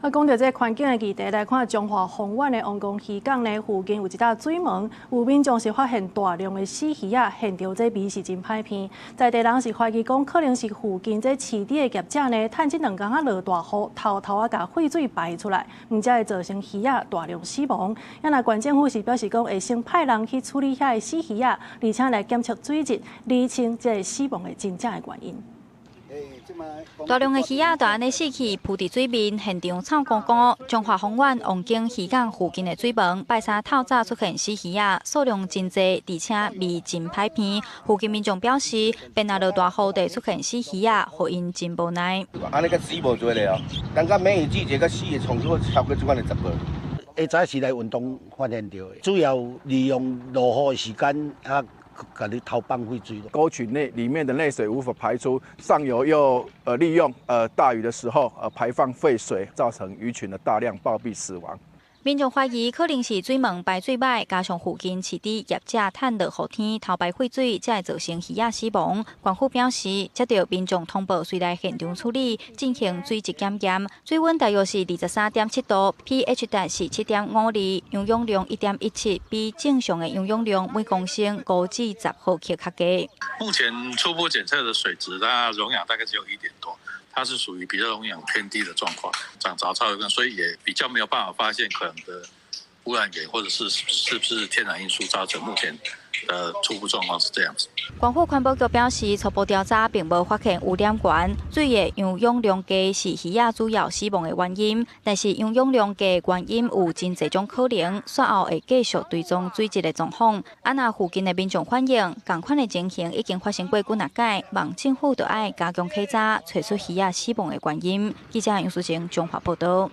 啊，講到這個環境的議題，來看彰化豐原的王公漁港呢，附近有一搭水門，有民眾是發現大量的死魚仔，現場這味是真歹鼻。在地人是懷疑講，可能是附近這飼豬的業者呢，趁這兩工仔落大雨，偷偷仔共廢水排出來，毋才會造成魚仔大量死亡。啊，若縣政府是表示講，會先派人去處理遐的死魚仔，而且來檢測水質，釐清這个死亡的真正的原因。大量的魚仔就按呢死去，浮佇水面，現場臭糊糊。彰化豐原王景漁港附近的水門，拜三透早出現死魚仔，數量真濟，而且味真歹鼻。附近民眾表示，變若落大雨就出現死魚仔，予𪜶真無奈。按呢閣死無濟咧哦，感覺梅雨季節閣死的衝出超過這款的10個。下早時來運動發現著的，主要利用落雨的時間啊，共你偷放廢水。溝渠內裡面的內水無法排出，上游又利用大雨的時候排放廢水，造成魚群的大量暴斃死亡。民眾懷疑可能是水門排水䆀，加上附近飼豬業者趁落雨天偷排廢水，才會造成魚仔死亡。縣府表示，接到民眾通報，隨來現場處理，進行水質檢驗，水溫大約是23.7度，pH 值是7.52，溶氧量1.17，比正常的溶氧量每公升5至10毫克較低。目前初步檢測的水質，它溶氧大概只有1點多。它是屬於比較溶氧偏低的狀況，長雜草，所以也比較沒有辦法發現可能的污染源，或者是是不是天然因素造成。目前的初步狀況是這樣子。縣府環保局表示，初步調查並無發現污染源，水的溶氧量低是魚仔主要死亡的原因。但是溶氧量低原因有真濟種可能，煞後會繼續追蹤水質的狀況。啊，若附近的民眾反映，仝款的情形已經發生過幾若擺，望政府著愛加強稽查，揣出魚仔死亡的原因。記者楊淑晴彰化報導。